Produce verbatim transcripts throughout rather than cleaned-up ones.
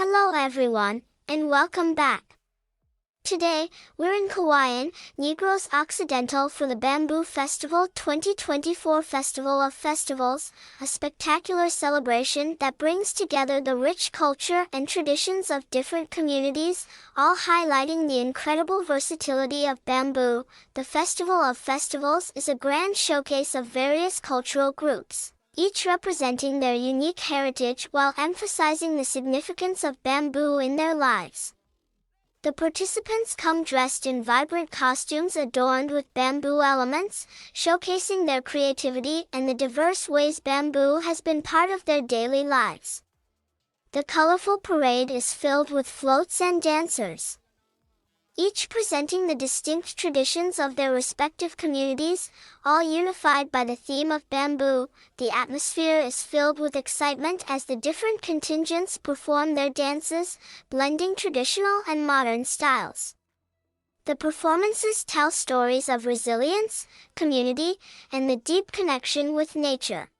Hello everyone, and welcome back. Today, we're in Cauayan, Negros Occidental for the Bamboo Festival twenty twenty-four Festival of Festivals, a spectacular celebration that brings together the rich culture and traditions of different communities, all highlighting the incredible versatility of bamboo. The Festival of Festivals is a grand showcase of various cultural groups, each representing their unique heritage while emphasizing the significance of bamboo in their lives. The participants come dressed in vibrant costumes adorned with bamboo elements, showcasing their creativity and the diverse ways bamboo has been part of their daily lives. The colorful parade is filled with floats and dancers, each presenting the distinct traditions of their respective communities, all unified by the theme of bamboo. The atmosphere is filled with excitement as the different contingents perform their dances, blending traditional and modern styles. The performances tell stories of resilience, community, and the deep connection with nature.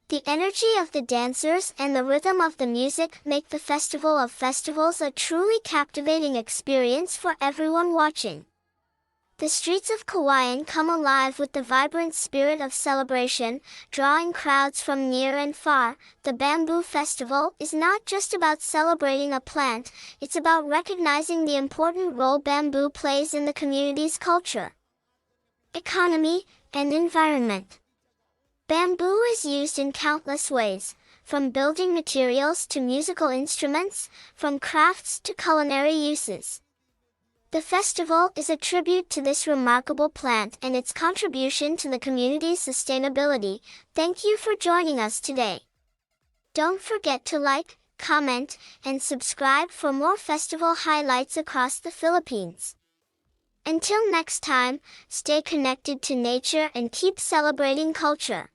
The energy of the dancers and the rhythm of the music make the Festival of Festivals a truly captivating experience for everyone watching. The streets of Cauayan come alive with the vibrant spirit of celebration, drawing crowds from near and far. The Bamboo Festival is not just about celebrating a plant, it's about recognizing the important role bamboo plays in the community's culture, economy, and environment. Bamboo is used in countless ways, from building materials to musical instruments, from crafts to culinary uses. The festival is a tribute to this remarkable plant and its contribution to the community's sustainability. Thank you for joining us today. Don't forget to like, comment, and subscribe for more festival highlights across the Philippines. Until next time, stay connected to nature and keep celebrating culture.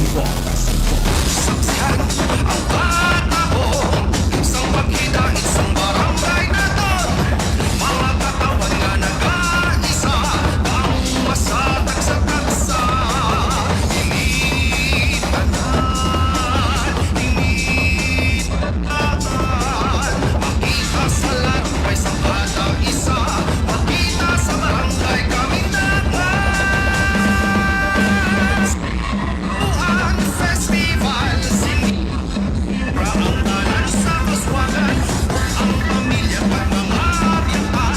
Saksihan ang katahom sang paghidait sang barangay naton. Mga katawhan nga nag-aisa, ang masatag sa tagsa. Ini tanan, ini tanan. Makita sa larong may sa kada isa. Makita sa barangay kami naman. Buan Festival, sini ra ang tanan sa Casuagan. Ang pamilya kag mga amyanta,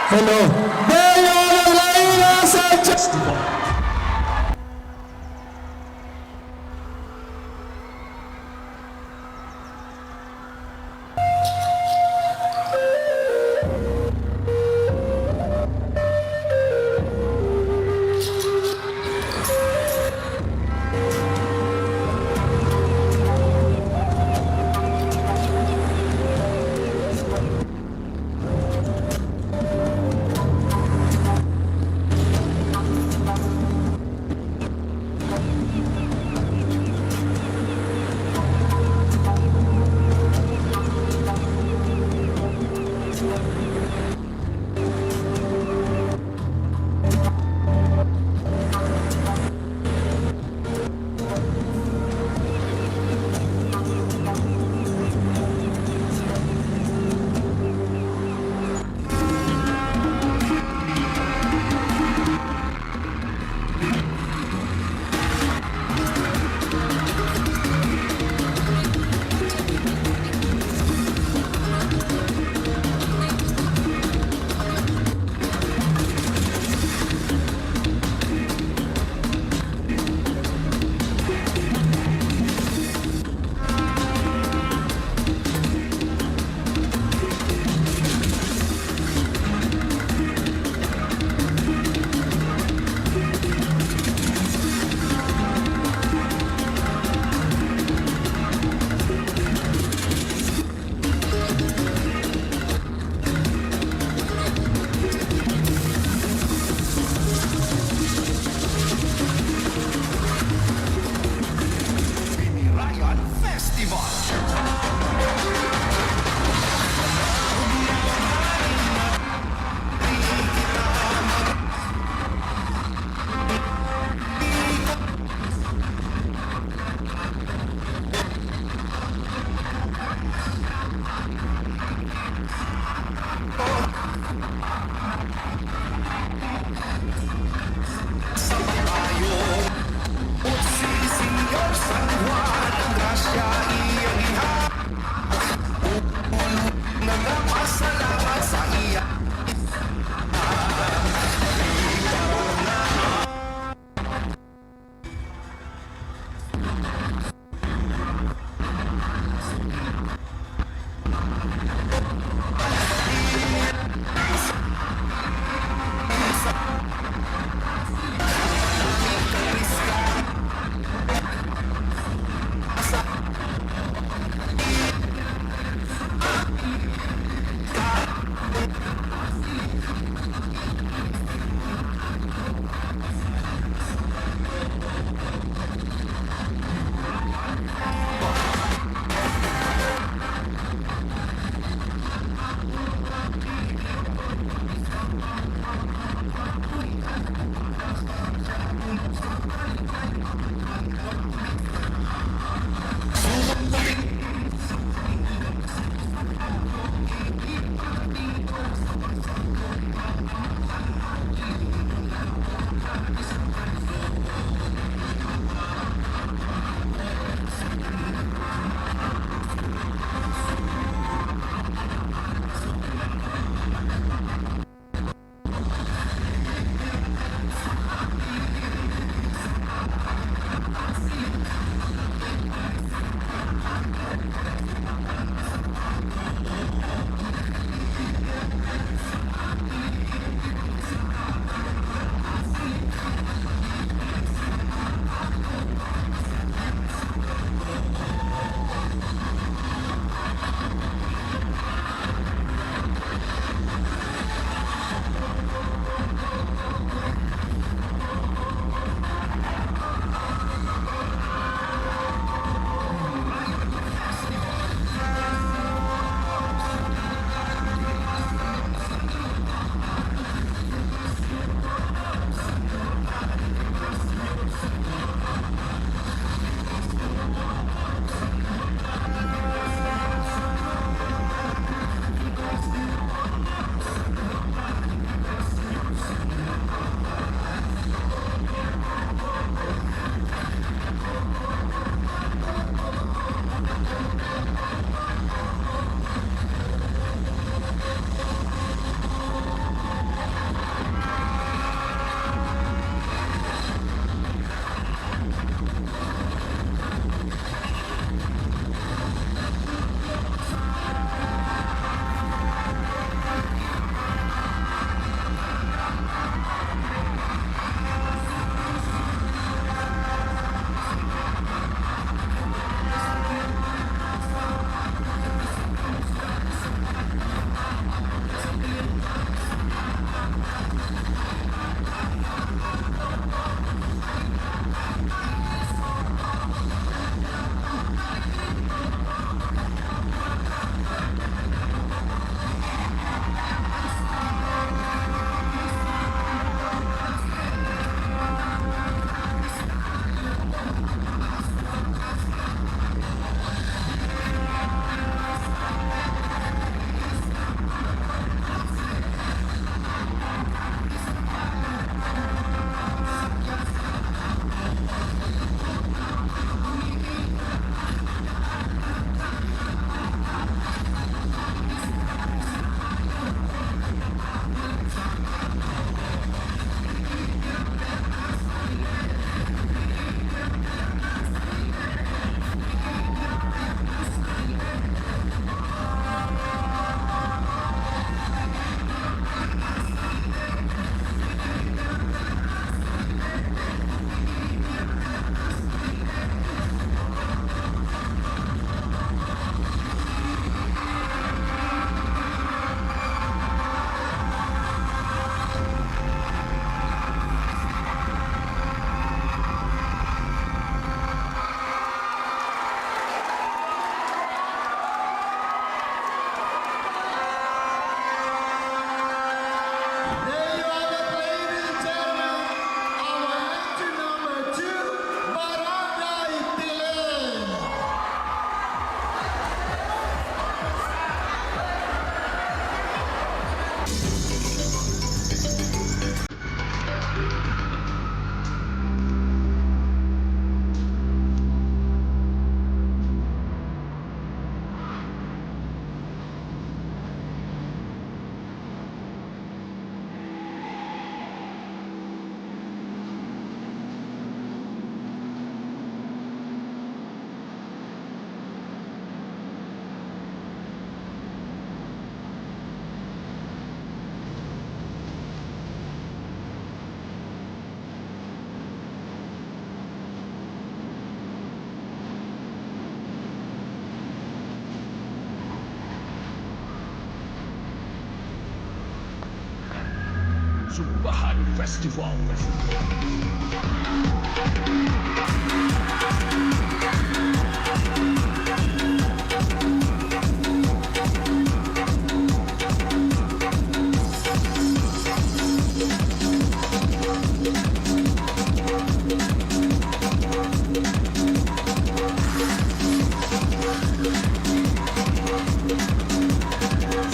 Hello. There you are, the Laila Sanchez. Sumbahan Festival.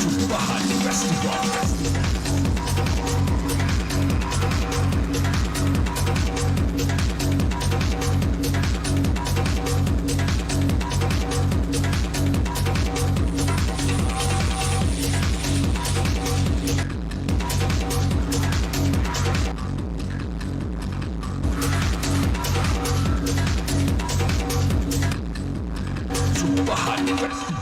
Sumbahan Festival. Sumbahan Festival.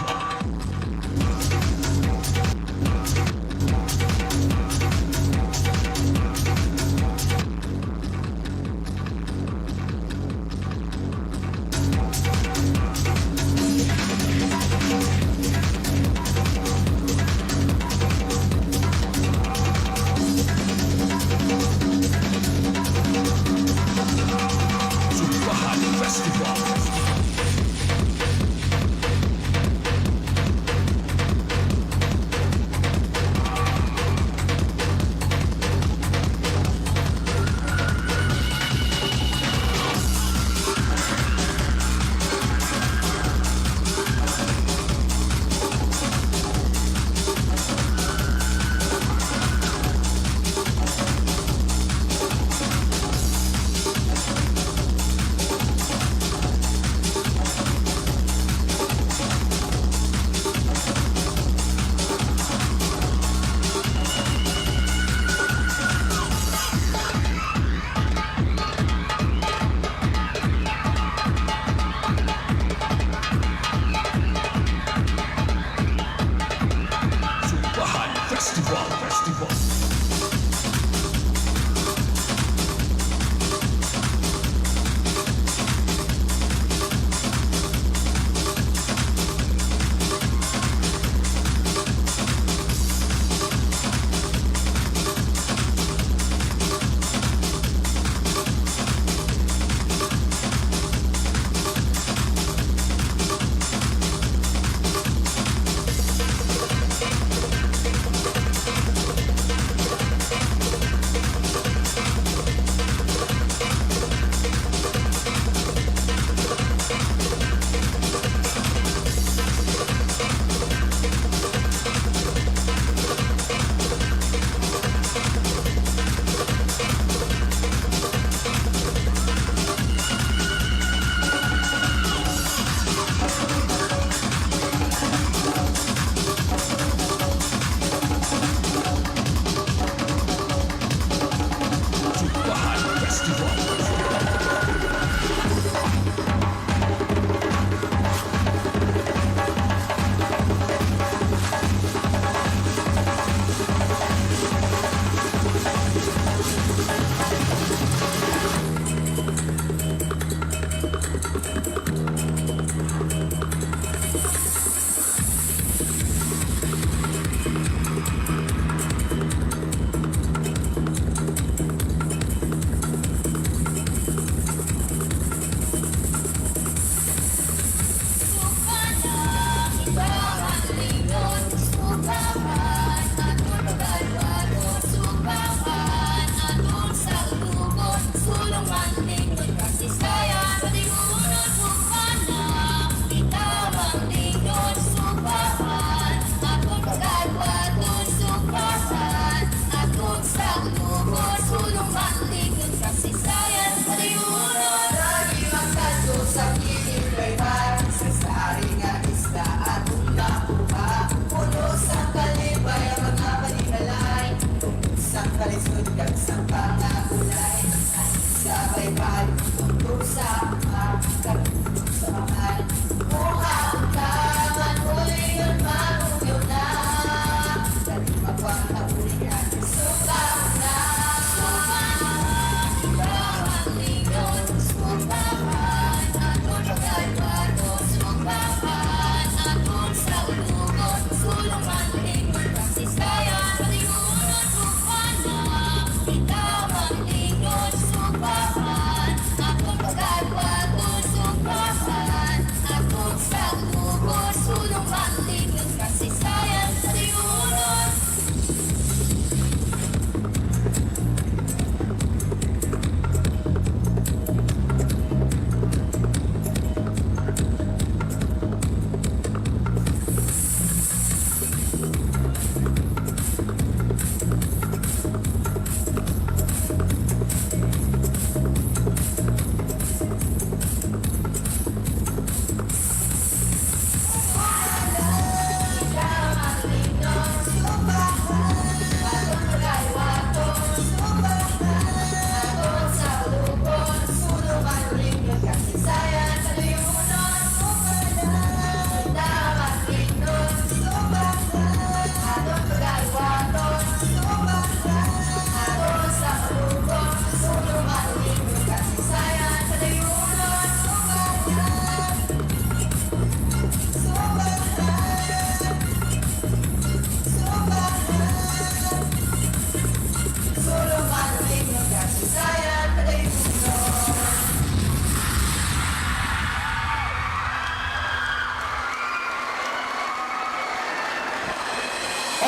Sumbahan Festival. Sumbahan Festival, Festival. Sumbahan Festival. Sa lugar, sulong, maligid, kasaysayan, padayon. Lagi magkadto sa kilid kay Mar, sa sari nga isla, atong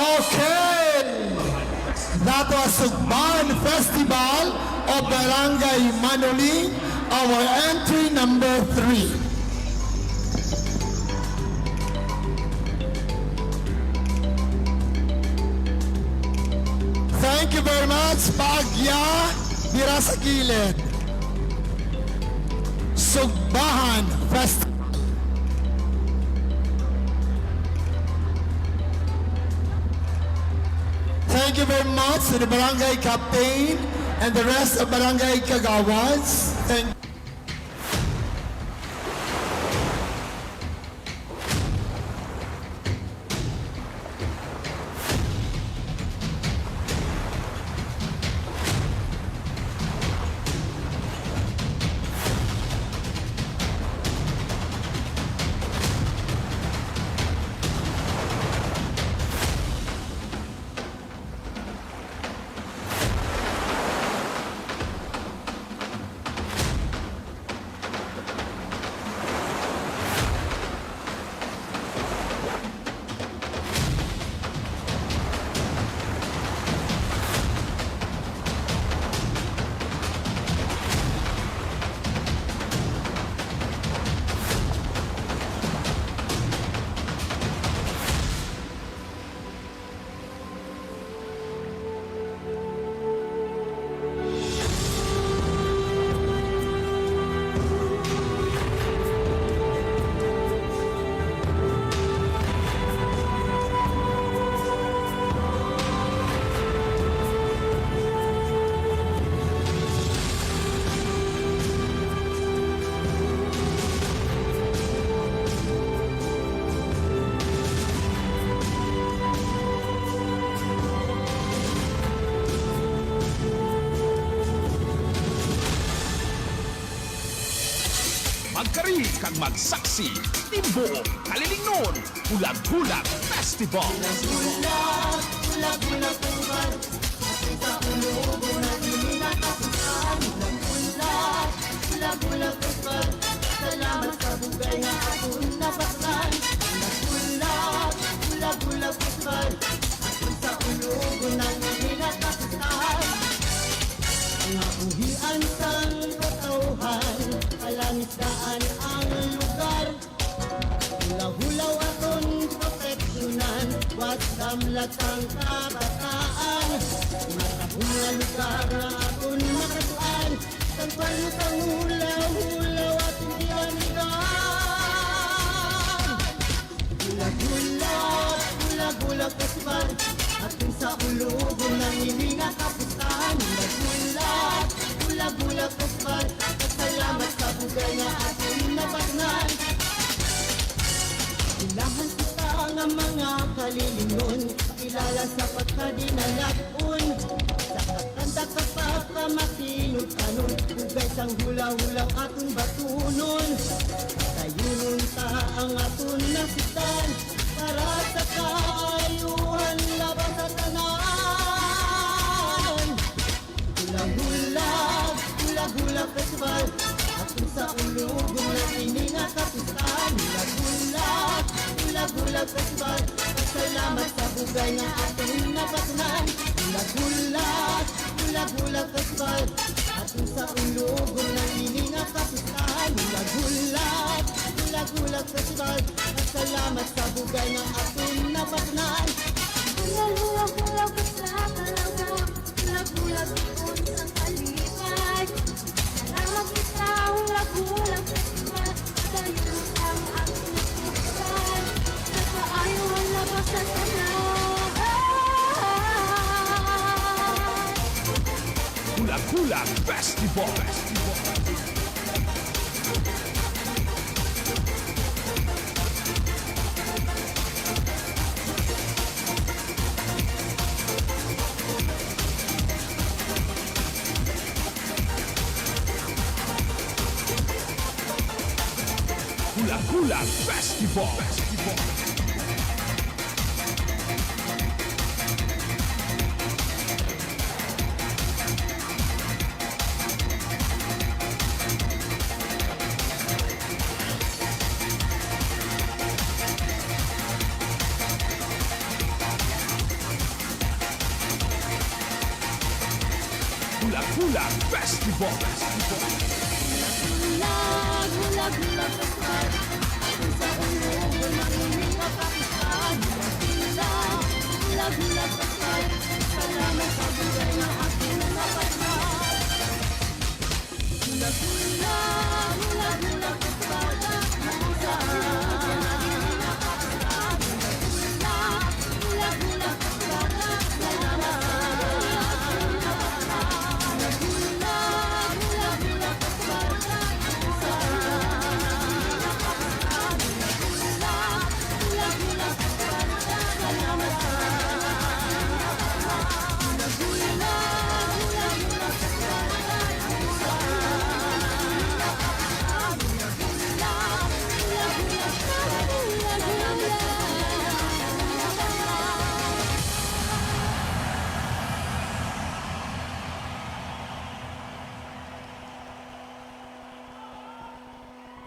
Okay. That was Sugban Festival of Barangay Manoling, our entry number three. Thank you very much. Paagya, dira sa kilid. Sugbahan Festival. Thank you very much to the barangay captain and the rest of barangay kagawads. Thank Magkari kag magsaksi, Timbo, Kalilingnon, Hulag-Hulag Festival. Hulag-Hulag, Hulag-Hulag Festival. Sa Ulugon na ini nakapuntahan. Hulag-Hulag, Hulag-Hulag Festival. Salamat sa bugay nga aton nabaklan. Hulag-Hulag, Hulag-Hulag Festival. Aton sa Ulugon na ini nakapuntahan. Mga uhian sang katawhan, kalangit daan ang lugar. Hulaw-hulaw aton proteksyonan, was damlag sang kabataan. Matahom nga lugar nga aton makatuan, sang panyo sang hulaw-hulaw aton gianihan. Hulag-Hulag, Hulag-Hulag Festival. Aton sa Ulugon na ini nga kapistahan. Hulag-Hulag, Hulag-Hulag Festival. Salamat sa bugay nga aton nabaklan. Ilahan kita nga mga Kalilingnon, kilala sa pagkadinalag-on. Sa kakanta, kapagkamatinud-anon, bugay sang hulaw-hulaw aton batunon. Padayonon ta ang aton nasiptan, para sa kaayuhan laban sa tanan. Hulag-Hulag, Hulag-Hulag Festival. Aton sa Ulugon na ini nga kapistahan. Hulag-Hulag, Hulag-Hulag Festival. Salamat sa bugay nga aton nabaklan. Hulag-Hulag, Hulag-Hulag Festival. Aton sa Ulugon na ini nga kapistahan. Hulag-Hulag, Hulag-Hulag Festival. Salamat sa bugay nga aton nabaklan. Hulag-Hulag, Hulag-Hulag Festival. Hulag-Hulag, Hulag-Hulag Festival. Hulag-Hulag Festival. Hulag-Hulag Festival. Festival.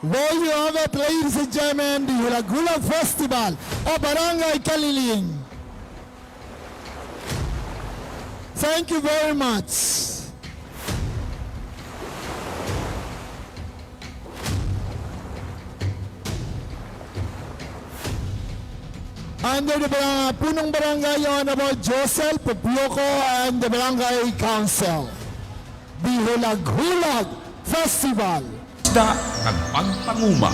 There you have it, ladies and gentlemen, the Hulag-Hulag Festival of Barangay Kaliling. Thank you very much. Under the barang-, Punong Barangay, Honorable Josel Popioco, and the Barangay Council. The Hulag-Hulag Festival. Isda nagpangpanguma.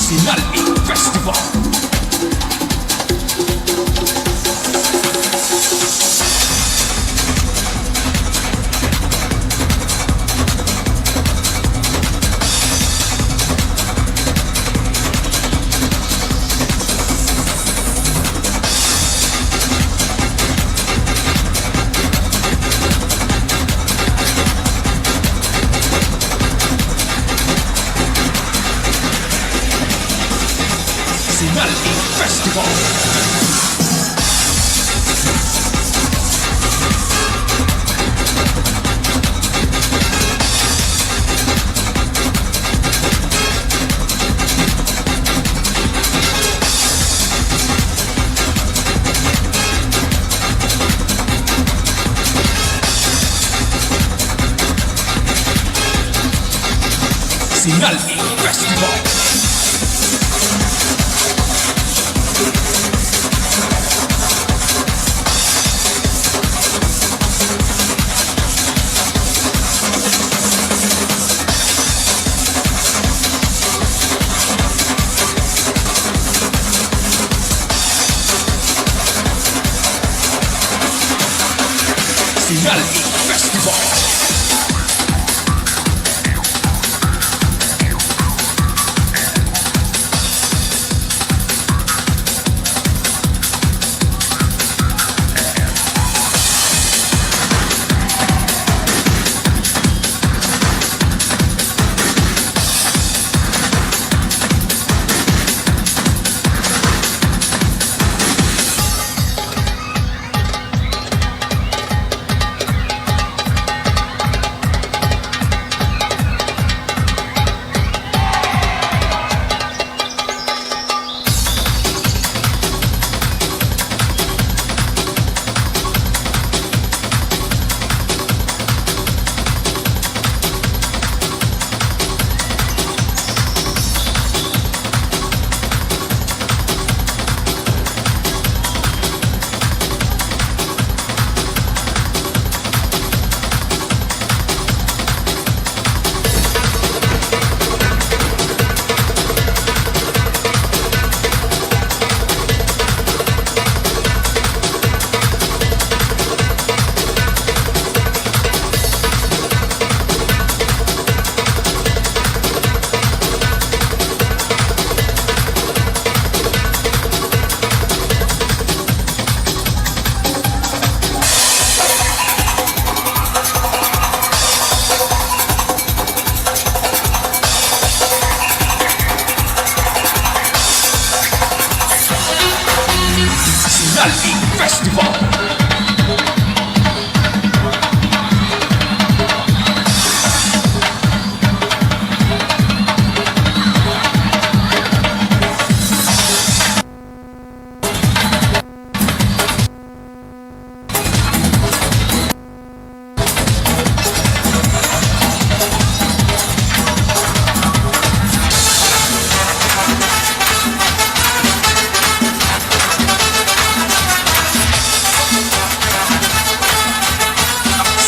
Sinal-i Festival. Sinal-i Festival. Sinal-i Festival. Sinal-i Festival.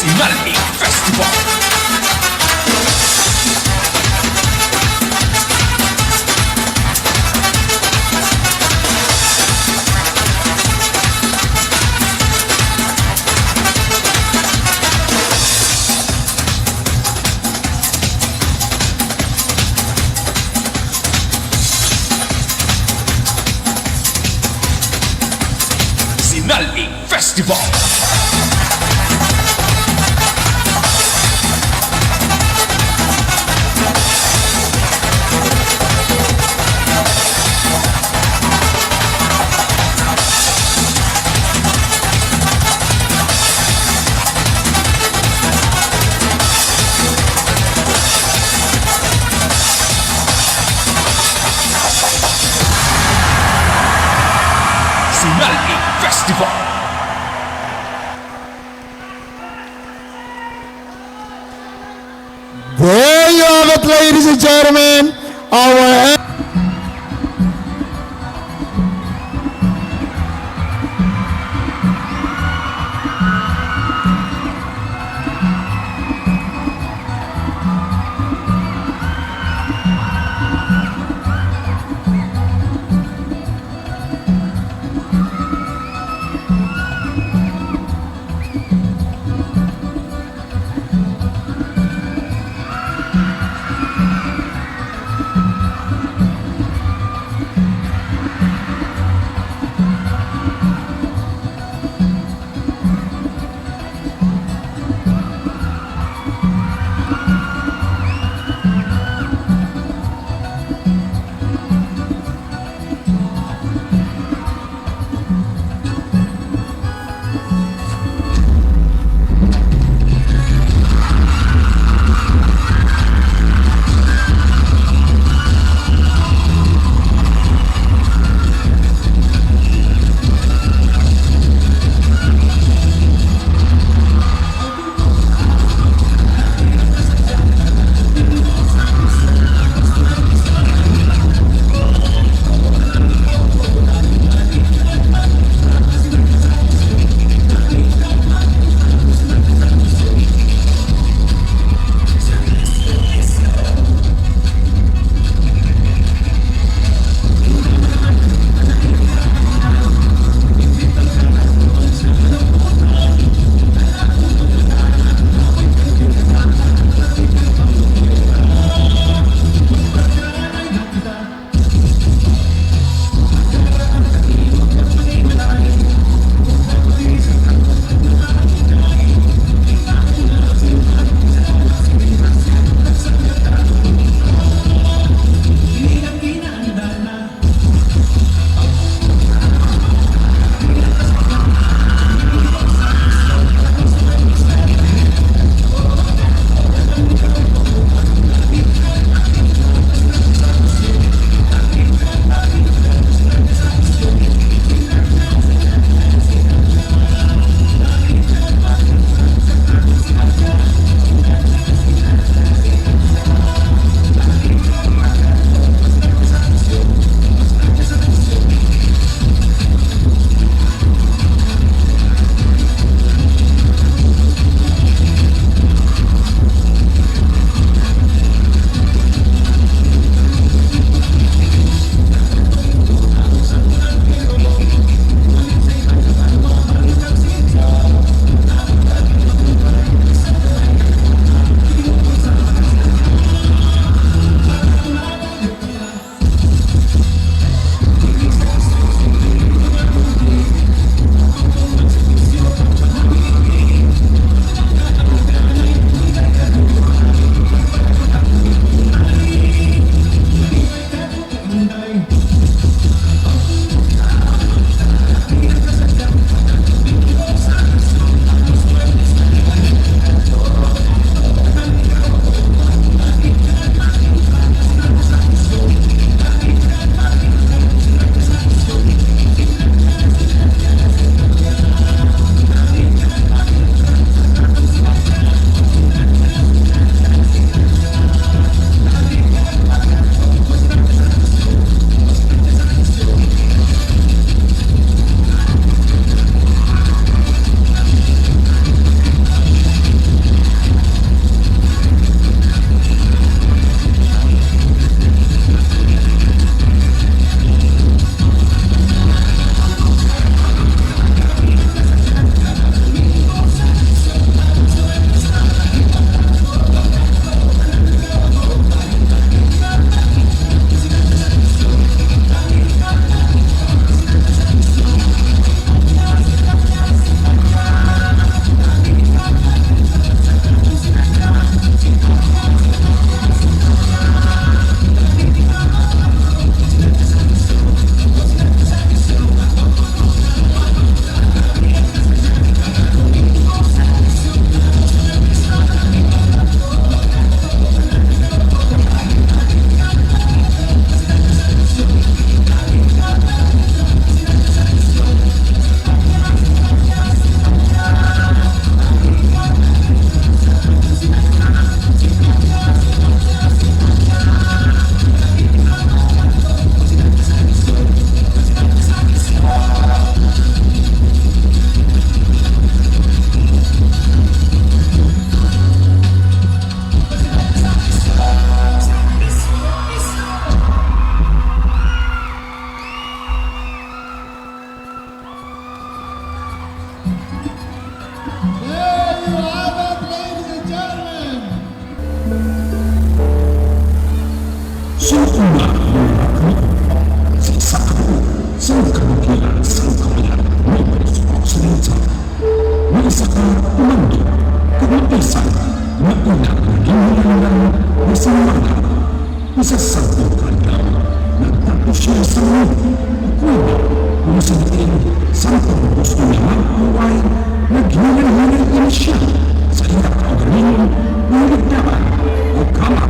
Sinali Festival. Sinali Festival. Sinali Festival. There you have it, ladies and gentlemen. Our Una, mga butngo sa isa ka buok sang kabukiran sang kabayan nga Negros Occidental, may isa ka komando kag mapisan nga ila nga ginhingalanan nga si Manga. Isa sa pagkadlaw, nagtapos siya sa mga kuweba, kung sa diin sang pagbusto niya magpahuway, naghinay-hinay ini siya sa iya kaugalingon nga higdaan o kama.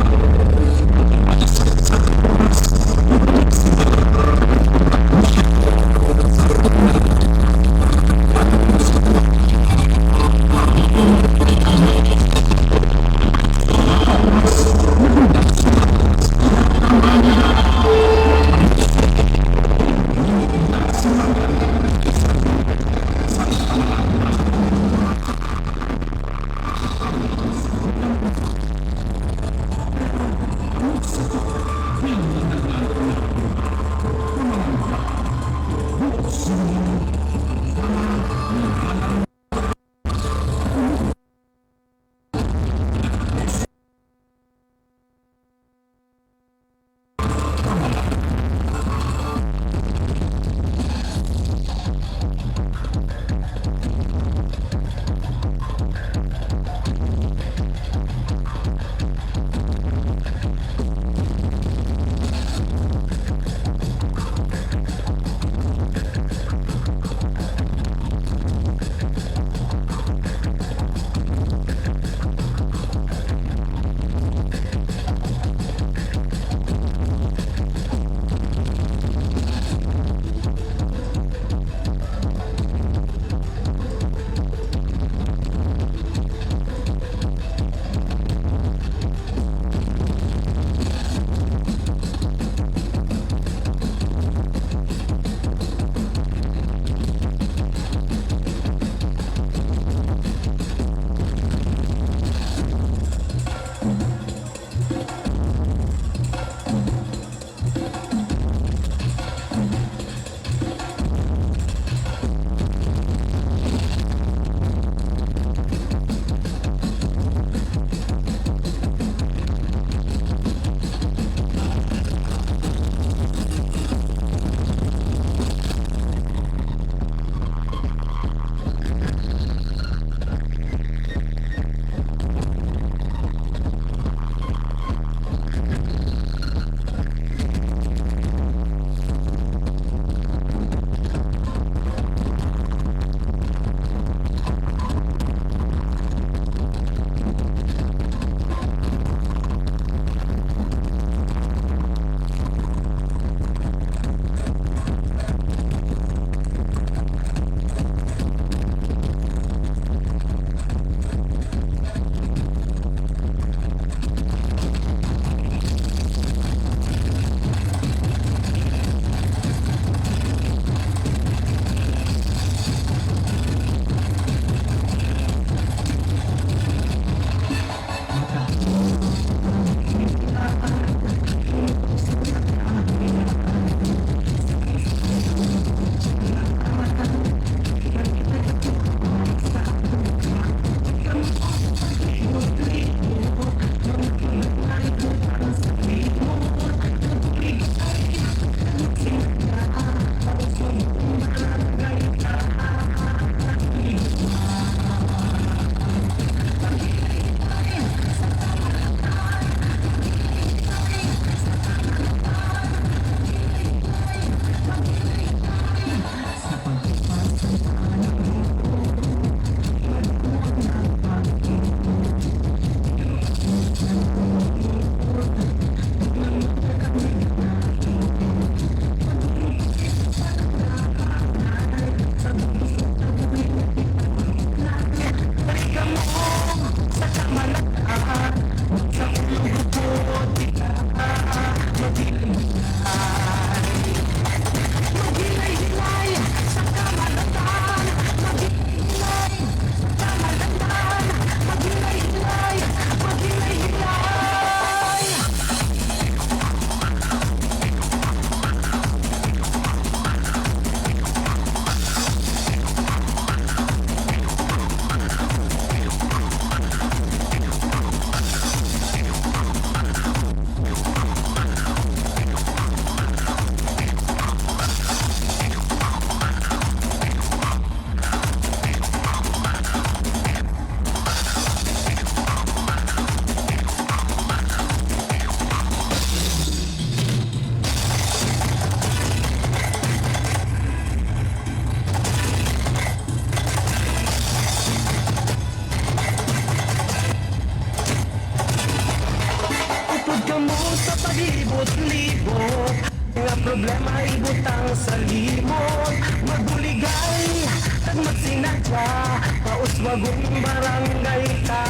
Problema ibutang sa limot, magbuligay kag magsinadya, pauswagon barangay ta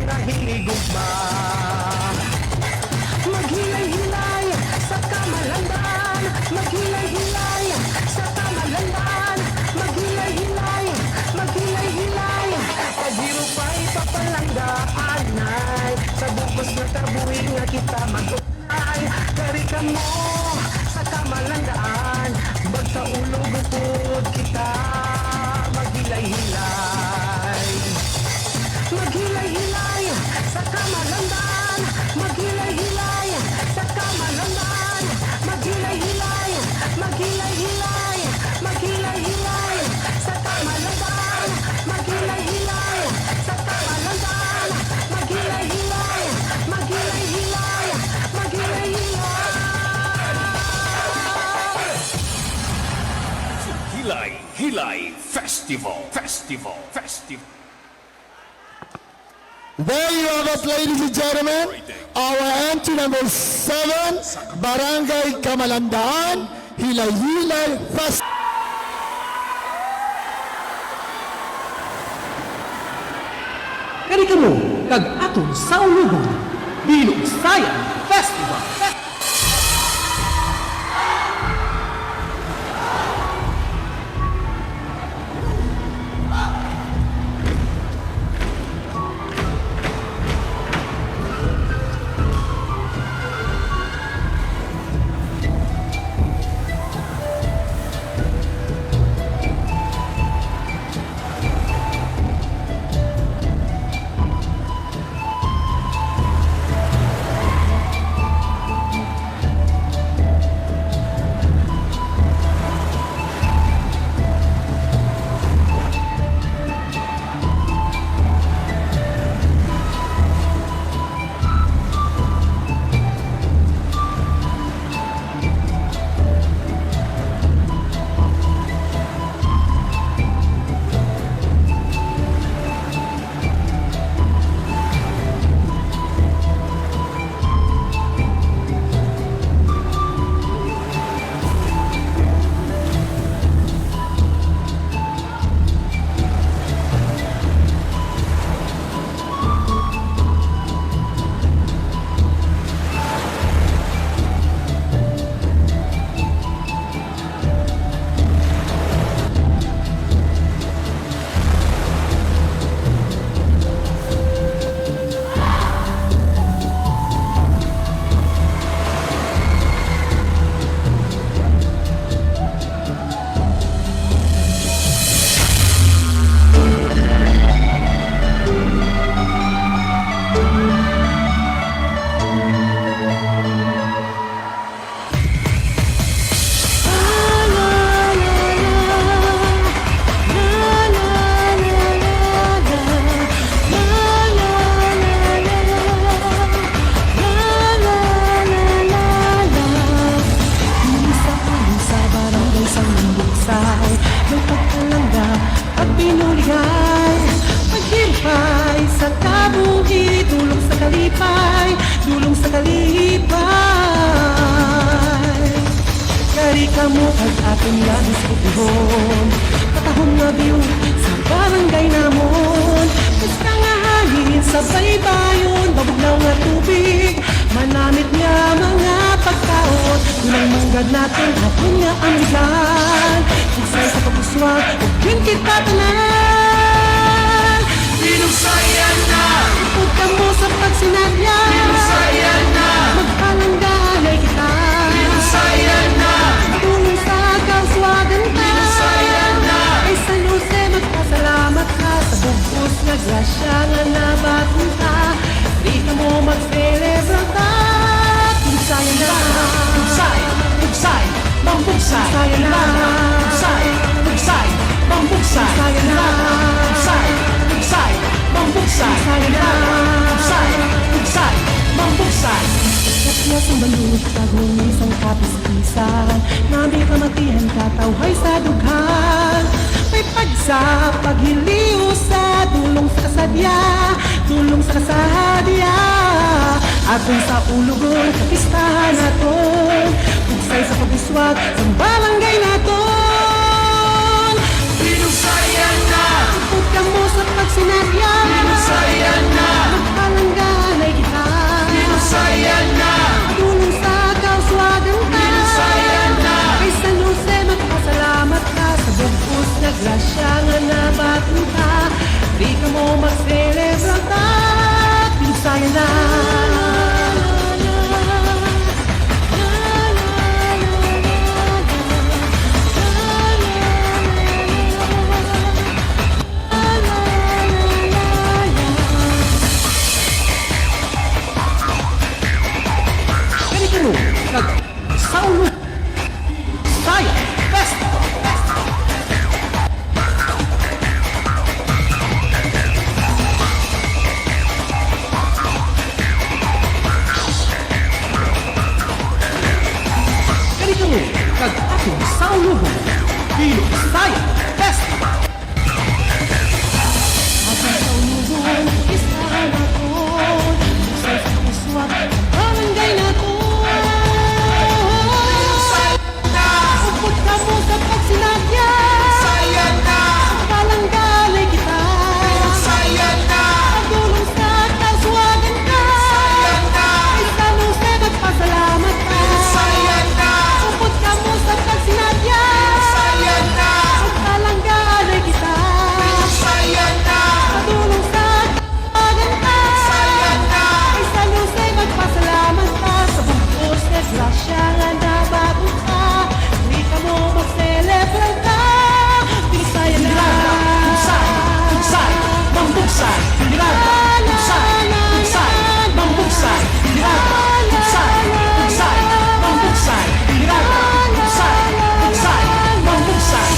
nga hinigugma. Maghilay-hilay sa kamalandan, maghilay-hilay sa kamalandan, maghilay-hilay, maghilay-hilay. Paghirupay, papalangga, anay, sa bug-os nga kabuhi nga kita mag-, ay, kari kamo sa kamalandaan, magkaulog upod kita, maghilay-hilay. Maghilay-hilay sa kamalandaan, maghilay-hilay sa kamalandaan, maghilay-hilay, maghilay-hilay, maghilay-hilay sa kamalandaan, maghilay-hilay sa kamalandaan, maghilay-hilay, maghilay-hilay, maghilay-hilay. Hilay Hilay Festival, Festival, Festival. There you have it, ladies and gentlemen. Our entry number seven, Barangay Kamalandaan, Hilay-Hilay Fest. Kari kamo kag aton saulogon, Binugsayan Festival. Diri sa pulong sa barangay sang Mambugsay, may pagpalangga, pagbinuligay, paghirupay sa kabuhi, dulong sa kalipay, dulong sa kalipay. Kari kamo kag aton labis kukuhon, katahom nga view sa barangay namon. Basta nga hangin sa baybayon, mabugnaw nga tubig, manamit nga mga pagkaon. Unang manggad naton aton nga amligan, Bugsay sa pag-uswag, ug yun kita tanan. Binugsayan na. Upod kamo sa pagsinadya. Binugsayan na. Magpalangga anay kita. Binugsayan na. Dulong sa kauswagan ta. Binugsayan na. Kay San Jose magpasalamat ka sa bug-os nga grasya nga nabaton ta. Di kamo mag-celebrate ta. Binugsayan na. Bugsay, bugsay. Mambugsay, Ilana. Bugsay, bugsay, mambugsay, Ilana. Bugsay, bugsay, mambugsay, Ilana. Bugsay, bugsay, mambugsay. Kapya sang balod, kag huni sang kapispisan, nami kamatihan, katawhay sa dughan. May pagsa, paghiliw sa dulong sa kasadya, dulong sa kasadya. Aton sa ulugon, sa pistahan naton. Bugsay sa pag-uswag, sa barangay naton. Binugsay na! Upod kamo sa pagsinadya. Binugsay na! Magpalangga anay kita. Binugsay na! Padulong sa kauswagan ta. Binugsay na! Kay San Jose, magpasalamat ka sa bug-os nga grasya nga nabaton ka. Di kamo magselebra ta. Binugsay na! Kani karon, kag sa ulo, Bisaya Festival. Kani karon, kag aton sa ulo, Bisaya Festival. Aton sa ulugon, pistahan naton. Bugsay sa pag-uswag, sa barangay naton. Upod kamo sa pagsinadya. Palangga anay kita. Padulong sa kauswagan ta. Kay San Jose, magpasalamat ka. Upod kamo sa pagsinadya. Magpalangga anay kita. Padulong sa kauswagan ta. Kay San Jose, magpasalamat ka sa bug-os nga grasya nga nabaton ka. Di kamo magselebra ta. Binugsay na! Bugsay! Bugsay! Mambugsay! Tirada! Bugsay! Bugsay! Mambugsay! Tirada! Bugsay! Bugsay! Mambugsay! Tirada! Bugsay! Bugsay! Mambugsay!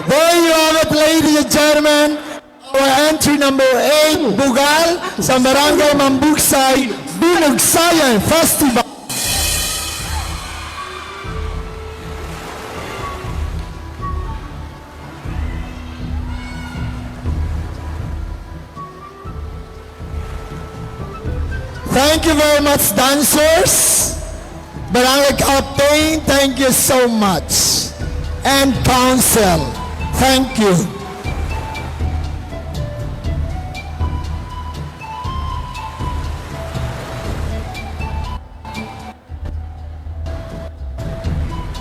There you have it, ladies and gentlemen. Our entry number eight, Bugal, sa Barangay Mambugsay, Binugsayan Festival. Thank you very much, dancers. Barangay Captain, thank you so much. And Council, thank you.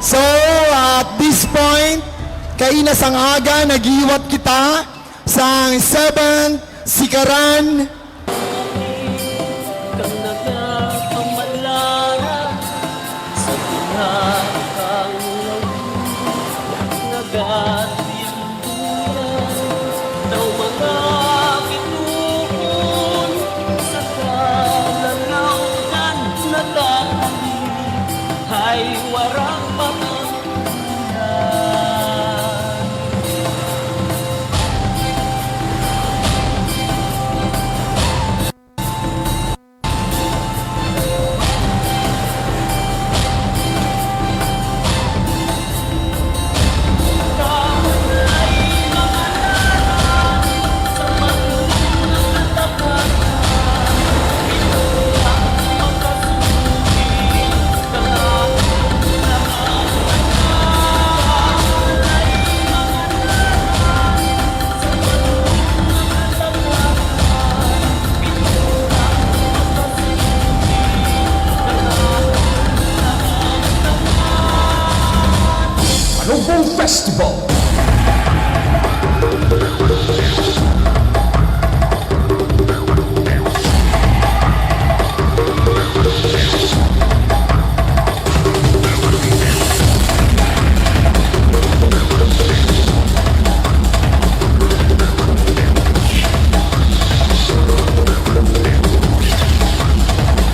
So, at this point, kaina sang aga, naghiwat kita sang seventh Sikaran. Kang nagapamalara sa pinakang lawi, nagatiyan-tuyan daw mga bituon sa kalanawgan, nagakali ay warang mga Panugbong Festival.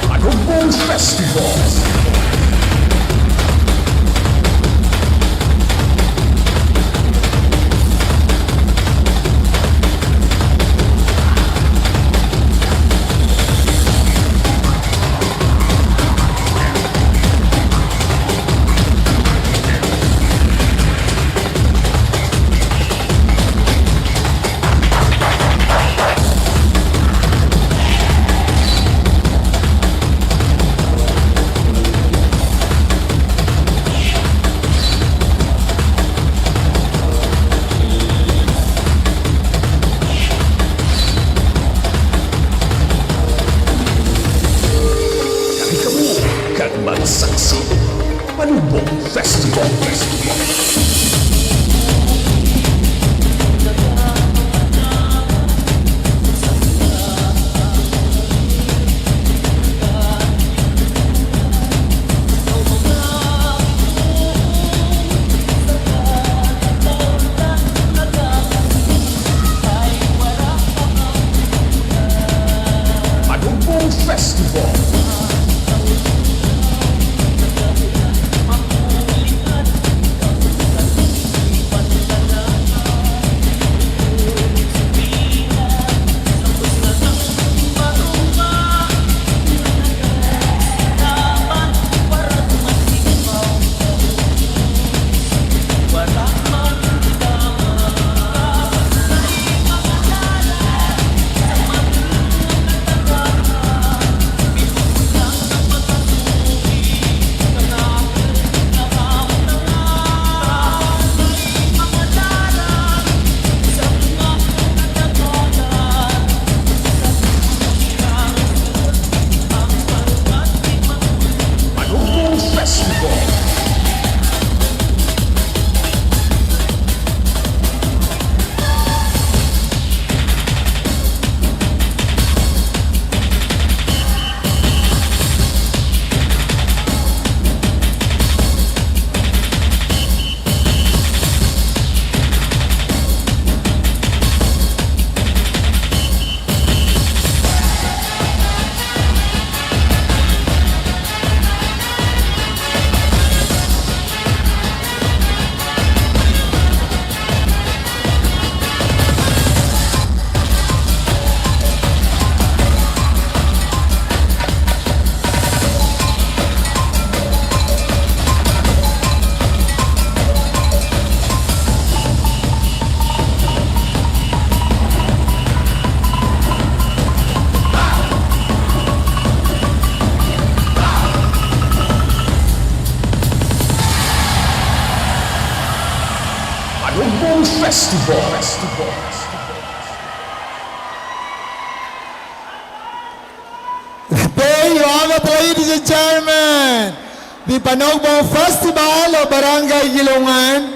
Panugbong Festival. Festival. Festival. Panugbong Festival. Panugbong Festival. Panugbong Festival. There you have it, ladies and gentlemen. The Panugbong Festival of Barangay Gilongan.